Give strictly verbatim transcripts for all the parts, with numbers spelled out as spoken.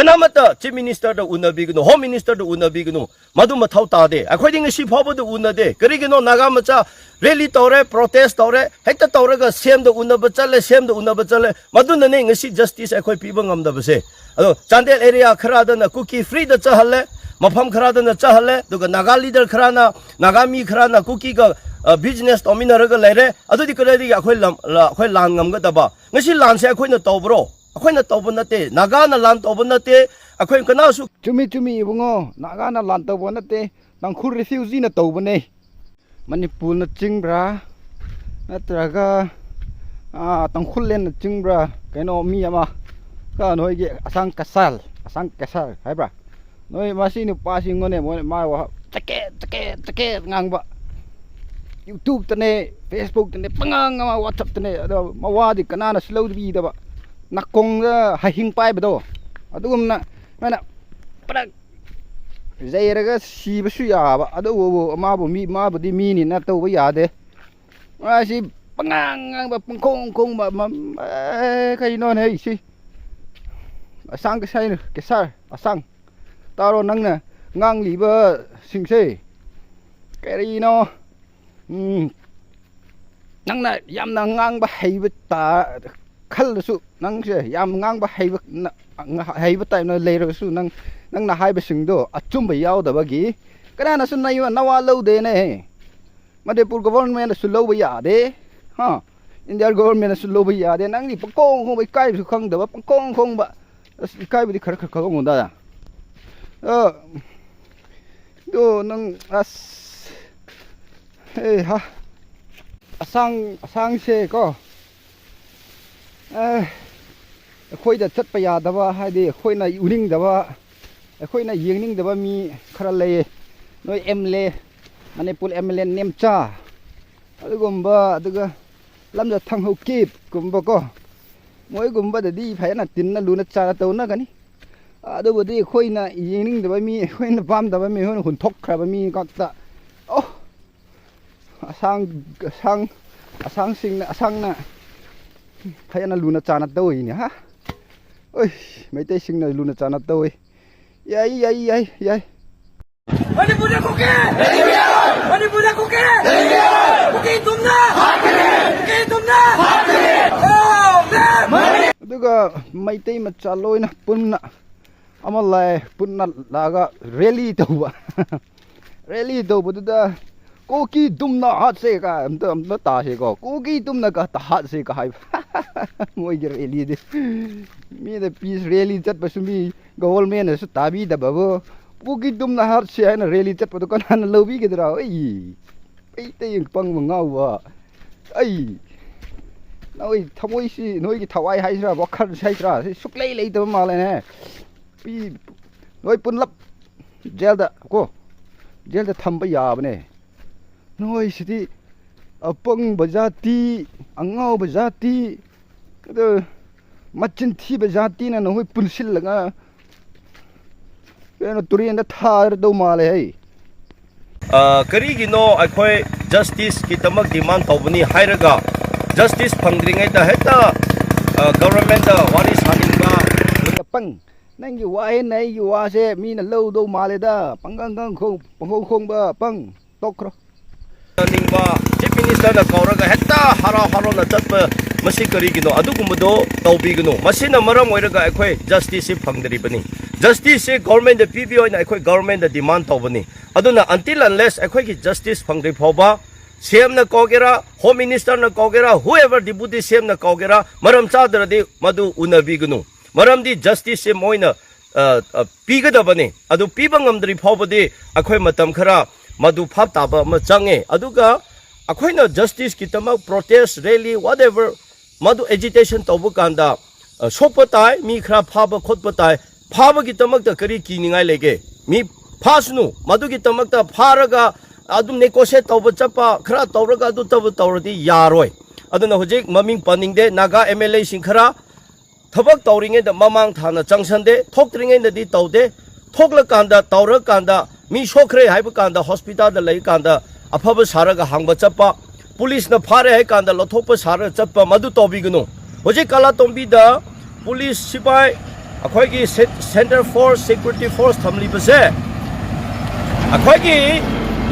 ꯀꯅꯥꯃꯠꯇ chief ꯃꯤꯅꯤꯁꯇꯔꯗ ꯎꯅꯕꯤꯒꯅꯨ, home ꯃꯤꯅꯤꯁꯇꯔꯗ ꯎꯅꯕꯤꯒꯅꯨ, ꯃꯗꯨ ꯃꯊꯧ ꯇꯥꯗꯦ꯫ ꯑꯩꯈꯣꯏꯗꯤ ꯉꯁꯤ ꯐꯥꯎꯕꯗ ꯎꯅꯗꯦ꯫ ꯀꯔꯤꯒꯤꯅꯣ? ꯅꯥꯒꯥ ꯃꯆꯥ ꯔꯦꯂꯤ ꯇꯧꯔꯦ, ꯄ꯭ꯔꯣꯇꯦꯁ ꯇꯧꯔꯦ, ꯍꯦꯛꯇ ꯇꯧꯔꯒ ꯁꯤꯑꯦꯝꯗ ꯎꯅꯕ ꯆꯠꯂꯦ, ꯁꯤꯑꯦꯝꯗ ꯎꯅꯕ ꯆꯠꯂꯦ꯫ ꯃꯗꯨꯅꯅꯦ ꯉꯁꯤ ꯖꯁꯇꯤꯁ ꯑꯩꯈꯣꯏ ꯄꯤꯕ ꯉꯝꯗꯕꯁꯦ꯫ ꯑꯗꯣ ꯆꯥꯟꯗꯦꯜ ꯑꯦꯔꯤꯌꯥ ꯈꯔꯗꯅ ꯀꯨꯀꯤ ꯐ꯭ꯔꯤꯗ ꯆꯠꯍꯜꯂꯦ, ꯃꯐꯝ ꯈꯔꯗꯅ ꯆꯠꯍꯜꯂꯦ, ꯑꯗꯨꯒ ꯅꯥꯒꯥ ꯂꯤꯗꯔ ꯈꯔꯅ, ꯅꯥꯒꯥ ꯃꯤ ꯈꯔꯅ ꯀꯨꯀꯤꯒ ꯕꯤꯖꯤꯅꯦꯁ ꯇꯧꯃꯤꯟꯅꯔꯒ ꯂꯩꯔꯦ꯫ ꯑꯗꯨꯗꯤ ꯀꯗꯥꯏꯗꯒꯤ ꯑꯩꯈꯣꯏ ꯂꯝ, ꯑꯩꯈꯣꯏ ꯂꯥꯟ ꯉꯝꯒꯗꯕ? ꯉꯁꯤ ꯂꯥꯟꯁꯦ ꯑꯩꯈꯣꯏꯅ ꯇꯧꯕ꯭ꯔꯣ? ꯑꯩꯈꯣꯏꯅ ꯇꯧꯕ ꯅꯠꯇꯦ, ꯅꯥꯒꯥꯅ ꯂꯥꯟ ꯇꯧꯕ ꯅꯠꯇꯦ, ꯑꯩꯈꯣꯏ ꯀꯅꯥꯁꯨ ꯆꯨꯝꯃꯤ, ꯆꯨꯝꯃꯤ, ꯏꯕꯨꯡꯉꯣ, ꯅꯥꯒꯥꯅ ꯂꯥꯟ ꯇꯧꯕ ꯅꯠꯇꯦ, ꯇꯥꯡꯈꯨꯜ ꯔꯤꯐ꯭ꯌꯨꯖꯤꯅ ꯇꯧꯕꯅꯦ꯫ ꯃꯅꯤꯄꯨꯔꯅ ꯆꯤꯡꯕ꯭ꯔꯥ, ꯅꯠꯇ꯭ꯔꯒ, ꯑꯥ, ꯇꯥꯡꯈꯨꯜꯂꯦꯟꯅ ꯆꯤꯡꯕ꯭ꯔꯥ? ꯀꯩꯅꯣ, ꯃꯤ ꯑꯃ, ꯀ ꯅꯣꯏꯒꯤ ꯑꯁꯥꯡ ꯀꯁꯥꯜ, ꯑꯁꯥꯡ ꯀꯁꯥꯜ ꯍꯥꯏꯕ꯭ꯔꯥ? ꯅꯣꯏ ꯃꯁꯤ ꯅꯨꯄꯥꯁꯤꯡꯉꯣꯅꯦ, ꯃꯣꯏ, ꯃꯥ ꯋꯥ-, ꯆꯀꯦꯠ, ꯆꯀꯦꯠ, ꯆꯀꯦꯠ ꯉꯥꯡꯕ꯫ YouTube-ꯇꯅꯦ, Facebook-ꯇꯅꯦ, ꯄꯉꯥꯡ ꯑꯃ, WhatsApp-ꯇꯅꯦ, ꯑꯗꯣ ꯃꯋꯥꯗꯤ ꯀꯅꯥꯅꯁꯨ ꯂꯧꯕꯤꯗꯕ꯫ ꯅꯥꯀꯣꯡꯗ ꯍꯍꯤꯡ ꯄꯥꯏꯕꯗꯣ, ꯑꯗꯨꯒꯨꯝꯅ ꯃꯥꯅ ꯄ꯭ꯔꯛ ꯌꯩꯔꯒ ꯁꯤꯕꯁꯨ ꯌꯥꯕ꯫ ꯑꯗꯨꯕꯨ ꯃꯥꯕꯨ ꯃꯤ, ꯃꯥꯕꯨꯗꯤ ꯃꯤꯅꯤꯅ ꯇꯧꯕ ꯌꯥꯗꯦ꯫ ꯃꯥꯁꯤ ꯄꯉꯥꯡ ꯉꯥꯡꯕ, ꯄꯪꯈꯣꯡ ꯈꯣꯡꯕ, ꯃ-, ꯑꯦ, ꯀꯩꯅꯣꯅꯦ ꯑꯩꯁꯤ? ꯑꯁꯥꯡ ꯀꯁꯥꯏꯅ, ꯀꯦꯁꯥꯔ, ꯑꯁꯥꯡ꯫ ꯇꯥꯔꯣ, ꯅꯪꯅ ꯉꯥꯡꯂꯤꯕꯁꯤꯡꯁꯦ꯫ ꯀꯔꯤꯅꯣ? ꯎꯝ, ꯅꯪꯅ ꯌꯥꯝꯅ ꯉꯥꯡꯕ ꯍꯩꯕ ꯇꯥ-, ꯈꯜꯂꯁꯨ, ꯅꯪꯁꯦ ꯌꯥꯝ ꯉꯥꯡꯕ ꯍꯩꯕ, ꯅ-, ꯉ-, ꯍꯩꯕ ꯇꯥꯏꯞꯅ ꯂꯩꯔꯒꯁꯨ, ꯅꯪ, ꯅꯪꯅ ꯍꯥꯏꯕꯁꯤꯡꯗꯣ ꯑꯆꯨꯝꯕ ꯌꯥꯎꯗꯕꯒꯤ ꯀꯅꯥꯅꯁꯨ ꯅꯩ-, ꯅꯋꯥ ꯂꯧꯗꯦꯅꯦ꯫ ꯃꯅꯤꯄꯨꯔ ꯒꯣꯚꯔꯟꯃꯦꯟꯅꯁꯨ ꯂꯧꯕ ꯌꯥꯗꯦ, ꯍꯥ? ꯏꯟꯗꯤꯌꯥ ꯒꯣꯚꯔꯟꯃꯦꯟꯅꯁꯨ ꯂꯧꯕ ꯌꯥꯗꯦ꯫ ꯅꯪꯗꯤ ꯄꯪꯈꯣꯡ ꯈꯣꯡꯕ, ꯏꯀꯥꯏꯕꯁꯨ ꯈꯪꯗꯕ, ꯄꯪꯈꯣꯡ ꯈꯣꯡꯕ꯫ ꯑꯁ, ꯏꯀꯥꯏꯕꯗꯤ ꯈꯔ ꯈꯔ ꯈꯪꯉꯝꯃꯣꯗ꯫ ꯑ, ꯑꯗꯣ ꯅꯪ, ꯑꯁ, ꯑꯦ ꯍꯥ, ꯑꯁꯥꯡ, ꯑꯁꯥꯡꯁꯦ ꯀꯣ, ꯑꯦ, ꯑꯩꯈꯣꯏꯗ ꯆꯠꯄ ꯌꯥꯗꯕ, ꯍꯥꯏꯗꯤ ꯑꯩꯈꯣꯏꯅ ꯎꯅꯤꯡꯗꯕ, ꯑꯩꯈꯣꯏꯅ ꯌꯦꯡꯅꯤꯡꯗꯕ ꯃꯤ ꯈꯔ ꯂꯩꯌꯦ꯫ ꯅꯣꯏ M L A, Manipur M L A ꯅꯦꯝꯆꯥ, ꯑꯗꯨꯒꯨꯝꯕ, ꯑꯗꯨꯒ ꯂꯝꯖꯥ ꯊꯪꯍꯧ ꯀꯤꯞꯀꯨꯝꯕꯀꯣ, ꯃꯣꯏꯒꯨꯝꯕꯗꯗꯤ ꯐꯖꯅ ꯇꯤꯟꯅ ꯂꯨꯅ ꯆꯥꯅ ꯇꯧꯅꯒꯅꯤ꯫ ꯑꯗꯨꯕꯨꯗꯤ ꯑꯩꯈꯣꯏꯅ ꯌꯦꯡꯅꯤꯡꯗꯕ ꯃꯤ, ꯑꯩꯈꯣꯏꯅ ꯄꯥꯝꯗꯕ ꯃꯤ, ꯑꯩꯈꯣꯏꯅ ꯍꯨꯟꯊꯣꯛꯈ꯭ꯔꯕ ꯃꯤ ꯉꯥꯛꯇ꯫ ꯑꯣ, ꯑꯁꯥꯡ, ꯑꯁꯥꯡ, ꯑꯁꯥꯡꯁꯤꯡꯅ, ꯑꯁꯥꯡꯅ ꯐꯖꯅ ꯂꯨꯅ ꯆꯥꯅ ꯇꯧꯔꯤꯅꯦ, ꯍꯥ? ꯑꯩ, ꯃꯩꯇꯩꯁꯤꯡꯅ ꯂꯨꯅ ꯆꯥꯟꯅ ꯇꯧꯏ꯫ ꯌꯥꯏ, ꯌꯥꯏ, ꯌꯥꯏ, ꯌꯥꯏ꯫ ꯃꯅꯤꯄꯨꯔꯗ ꯀꯨꯀꯤ! ꯃꯅꯤꯄꯨꯔꯗ ꯀꯨꯀꯤ! ꯀꯨꯀꯤ ꯇꯨꯝꯅ! ꯀꯨꯀꯤ ꯇꯨꯝꯅ! ꯑꯗꯨꯒ ꯃꯩꯇꯩ ꯃꯆꯥ ꯂꯣꯏꯅ ꯄꯨꯟꯅ ꯑꯃ ꯂꯥꯛꯑꯦ, ꯄꯨꯟꯅ ꯂꯥꯛꯑꯒ ꯔꯦꯂꯤ ꯇꯧꯕ꯫ ꯔꯦꯂꯤ ꯇꯧꯕꯗꯨꯗ "ꯀꯨꯀꯤ ꯇꯨꯝꯅ ꯍꯥꯠꯁꯦ" ꯀ ꯑꯝꯇ, ꯑꯝꯇ ꯇꯥꯁꯦꯀꯣ, "ꯀꯨꯀꯤ ꯇꯨꯝꯅ ꯀ ꯍꯥꯠꯁꯦ" ꯀ ꯍꯥꯏꯕ꯫ ꯃꯣꯏꯒꯤ ꯔꯦꯂꯤꯗꯤ ꯃꯤꯅ ꯄꯤꯁ ꯔꯦꯂꯤ ꯆꯠꯄꯁꯨ ꯃꯤ ꯒꯣꯚꯔꯃꯦꯟꯅꯁꯨ ꯇꯥꯕꯤꯗꯕꯕꯨ, "ꯀꯨꯀꯤ ꯇꯨꯝꯅ ꯍꯥꯠꯁꯦ" ꯍꯥꯏꯅ ꯔꯦꯂꯤ ꯆꯠꯄꯗꯣ ꯀꯅꯥꯅ ꯂꯧꯕꯤꯒꯗ꯭ꯔꯥ? ꯑꯩ, ꯑꯩꯇꯩ ꯄꯪꯕ ꯉꯥꯎꯕ꯫ ꯑꯩ, ꯅꯣꯏ ꯊꯃꯣꯏꯁꯤ, ꯅꯣꯏꯒꯤ ꯊꯋꯥꯏ ꯍꯥꯏꯁꯤꯔꯥ, ꯋꯥꯈꯜ ꯍꯥꯏꯁꯤꯔꯥ, ꯁꯤ ꯁꯨꯛꯂꯩ ꯂꯩꯇꯕ ꯃꯥꯜꯂꯦꯅꯦ꯫ ꯄꯤ-, ꯅꯣꯏ ꯄꯨꯟꯂꯞ ꯖꯦꯜꯗ ꯀꯣ, ꯖꯦꯜꯗ ꯊꯝꯕ ꯌꯥꯕꯅꯦ꯫ ꯅꯣꯏꯁꯤꯗꯤ ꯑꯄꯪꯕ ꯖꯥꯇꯤ, ꯑꯉꯥꯎꯕ ꯖꯥꯇꯤ, ꯑꯗꯨ ꯃꯆꯤꯟ ꯊꯤꯕ ꯖꯥꯇꯤꯅ ꯅꯈꯣꯏ ꯄꯨꯟꯁꯤꯜꯂꯒ ꯀꯩꯅꯣ ꯇꯨꯔꯦꯟꯗ ꯊꯥꯗꯧ ꯃꯥꯜꯂꯦ ꯍꯩ꯫ ꯑ, ꯀꯔꯤꯒꯤꯅꯣ ꯑꯩꯈꯣꯏ ꯖꯁꯇꯤꯁꯀꯤꯗꯃꯛ ꯗꯤꯃꯥꯟ ꯇꯧꯕꯅꯤ ꯍꯥꯏꯔꯒ ꯖꯁꯇꯤꯁ ꯐꯪꯗ꯭ꯔꯤꯉꯩꯗ ꯍꯦꯛꯇ, ꯑ, ꯒꯚꯔꯟꯃꯦꯟꯗ ꯋꯥꯔꯤ ꯁꯥꯅꯤꯡꯕ꯫ ꯄꯪ, ꯅꯪꯒꯤ ꯋꯥ ꯍꯦꯟꯅ ꯑꯩꯒꯤ ꯋꯥꯁꯦ ꯃꯤꯅ ꯂꯧꯗꯧ ꯃꯥꯜꯂꯦꯗ꯫ ꯄꯪꯒꯪ ꯒꯪ ꯈꯣꯡ-, ꯄꯪꯈꯣꯡ ꯈꯣꯡꯕ ꯄꯪ꯫ ꯇꯣꯛꯈ꯭ꯔꯣ꯫ ꯅꯤꯡꯕ ꯆꯤꯐ ꯃꯤꯅꯤꯁꯇꯔꯅ ꯀꯧꯔꯒ ꯍꯦꯛꯇ ꯍꯔꯥꯎ ꯍꯔꯥꯎꯅ ꯆꯠꯄ, ꯃꯁꯤ ꯀꯔꯤꯒꯤꯅꯣ? ꯑꯗꯨꯒꯨꯝꯕꯗꯣ ꯇꯧꯕꯤꯒꯅꯨ꯫ ꯃꯁꯤꯅ ꯃꯔꯝ ꯑꯣꯏꯔꯒ ꯑꯩꯈꯣꯏ ꯖꯁꯇꯤꯁꯁꯤ ꯐꯪꯗ꯭ꯔꯤꯕꯅꯤ꯫ ꯖꯁꯇꯤꯁꯁꯤ ꯒꯣꯔꯃꯦꯟꯗ ꯄꯤꯕꯤꯌꯣ ꯍꯥꯏꯅ ꯑꯩꯈꯣꯏ ꯒꯣꯔꯃꯦꯟꯗ ꯗꯤꯃꯥꯟ ꯇꯧꯕꯅꯤ꯫ ꯑꯗꯨꯅ until unless ꯑꯩꯈꯣꯏꯒꯤ ꯖꯁꯇꯤꯁ ꯐꯪꯗ꯭ꯔꯤ ꯐꯥꯎꯕ ꯁꯤ ꯑꯦꯝꯅ ꯀꯧꯒꯦꯔꯥ, ꯍꯣꯝ ꯃꯤꯅꯤꯁꯇꯔꯅ ꯀꯧꯒꯦꯔꯥ, whoever deputy ꯁꯤ ꯑꯦꯝꯅ ꯀꯧꯒꯦꯔꯥ, ꯃꯔꯝ ꯆꯥꯗ꯭ꯔꯗꯤ ꯃꯗꯨ ꯎꯅꯕꯤꯒꯅꯨ꯫ ꯃꯔꯝꯗꯤ ꯖꯁꯇꯤꯁꯁꯦ ꯃꯣꯏꯅ, ꯑ, ꯑ, ꯄꯤꯒꯗꯕꯅꯤ꯫ ꯑꯗꯨ ꯄꯤꯕ ꯉꯝꯗ꯭ꯔꯤ ꯐꯥꯎꯕꯗꯤ ꯑꯩꯈꯣꯏ ꯃꯇꯝ ꯈꯔ ꯃꯗꯨ ꯚꯥꯞ ꯇꯥꯕ ꯑꯃ ꯆꯪꯉꯦ꯫ ꯑꯗꯨꯒ ꯑꯩꯈꯣꯏꯅ ꯖꯁꯇꯤꯁꯀꯤꯗꯃꯛ ꯄ꯭ꯔꯣꯇꯦꯁ, ꯔꯦꯂꯤ, whatever, ꯃꯗꯨ ꯑꯦꯖꯤꯇꯦꯁꯟ ꯇꯧꯕ ꯀꯥꯟꯗ, ꯑ, ꯁꯣꯛꯄ ꯇꯥꯏ, ꯃꯤ ꯈꯔ ꯐꯥꯕ ꯈꯣꯠꯄ ꯇꯥꯏ꯫ ꯐꯥꯕꯒꯤꯗꯃꯛꯇ ꯀꯔꯤ ꯀꯤꯅꯤꯡꯉꯥꯏ ꯂꯩꯒꯦ? ꯃꯤ ꯐꯥꯁꯅꯨ, ꯃꯗꯨꯒꯤꯗꯃꯛꯇ ꯐꯥꯔꯒ ꯑꯗꯨꯝ ꯅꯦꯒꯣꯁꯤꯌꯦꯠ ꯇꯧꯕ ꯆꯠꯄ, ꯈꯔ ꯇꯧꯔꯒ ꯑꯗꯨ ꯇꯧꯕ ꯇꯧꯔꯗꯤ ꯌꯥꯔꯣꯏ꯫ ꯑꯗꯨꯅ ꯍꯧꯖꯤꯛ ꯃꯃꯤꯡ ꯄꯟꯅꯤꯡꯗꯦ, ꯅꯥꯒꯥ ꯑꯦꯝ ꯑꯦꯜ ꯑꯦꯁꯤꯡ ꯈꯔ ꯊꯕꯛ ꯇꯧꯔꯤꯉꯩꯗ ꯃꯃꯥꯡ ꯊꯥꯅ ꯆꯪꯁꯟꯗꯦ, ꯊꯣꯛꯇ꯭ꯔꯤꯉꯩꯗꯗꯤ ꯇꯧꯗꯦ, ꯊꯣꯛꯂꯀꯥꯟꯗ, ꯇꯧꯔꯀꯥꯟꯗ ꯃꯤ ꯁꯣꯛꯈ꯭ꯔꯦ ꯍꯥꯏꯕ ꯀꯥꯟꯗ ꯍꯣꯁꯄꯤꯇꯥꯜꯗ ꯂꯩꯀꯥꯟꯗ ꯑꯐꯕ ꯁꯥꯔꯒ ꯍꯥꯡꯕ ꯆꯠꯄ, ꯄꯨꯂꯤꯁꯅ ꯐꯥꯔꯦ ꯍꯥꯏ ꯀꯥꯟꯗ ꯂꯧꯊꯣꯛꯄ ꯁꯥꯔꯒ ꯆꯠꯄ, ꯃꯗꯨ ꯇꯧꯕꯤꯒꯅꯨ꯫ ꯍꯧꯖꯤꯛ ꯀꯥꯂꯥꯇꯣꯝꯕꯤꯗ ꯄꯨꯂꯤꯁ ꯁꯤꯄꯥꯏ, ꯑꯩꯈꯣꯏꯒꯤ ꯁꯦ-, ꯁꯦꯟꯇꯔ ꯐꯣꯔꯁ, ꯁꯦꯀ꯭ꯌꯨꯔꯤꯇꯤ ꯐꯣꯔꯁ ꯊꯝꯂꯤꯕꯁꯦ ꯑꯩꯈꯣꯏꯒꯤ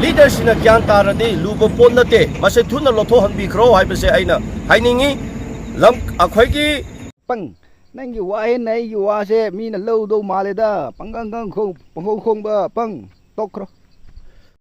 ꯂꯤꯗꯔꯁꯤꯡꯅ ꯒ꯭ꯌꯥꯟ ꯇꯥꯔꯗꯤ ꯂꯨꯕ ꯄꯣꯠ ꯅꯠꯇꯦ꯫ ꯃꯁꯦ ꯊꯨꯅ ꯂꯧꯊꯣꯛꯍꯟꯕꯤꯈ꯭ꯔꯣ ꯍꯥꯏꯕꯁꯦ ꯑꯩꯅ ꯍꯥꯏꯅꯤꯡꯉꯤ꯫ ꯂꯝ ꯑꯩꯈꯣꯏꯒꯤ ꯄꯪ, ꯅꯪꯒꯤ ꯋꯥꯍꯦꯟꯅ ꯑꯩꯒꯤ ꯋꯥꯁꯦ ꯃꯤꯅ ꯂꯧꯗꯧ ꯃꯥꯜꯂꯦꯗ꯫ ꯄꯪꯒꯪ ꯒꯪ ꯈꯣꯡ-, ꯄꯪꯈꯣꯡ ꯈꯣꯡꯕ ꯄꯪ꯫ ꯇꯣꯛꯈ꯭ꯔꯣ꯫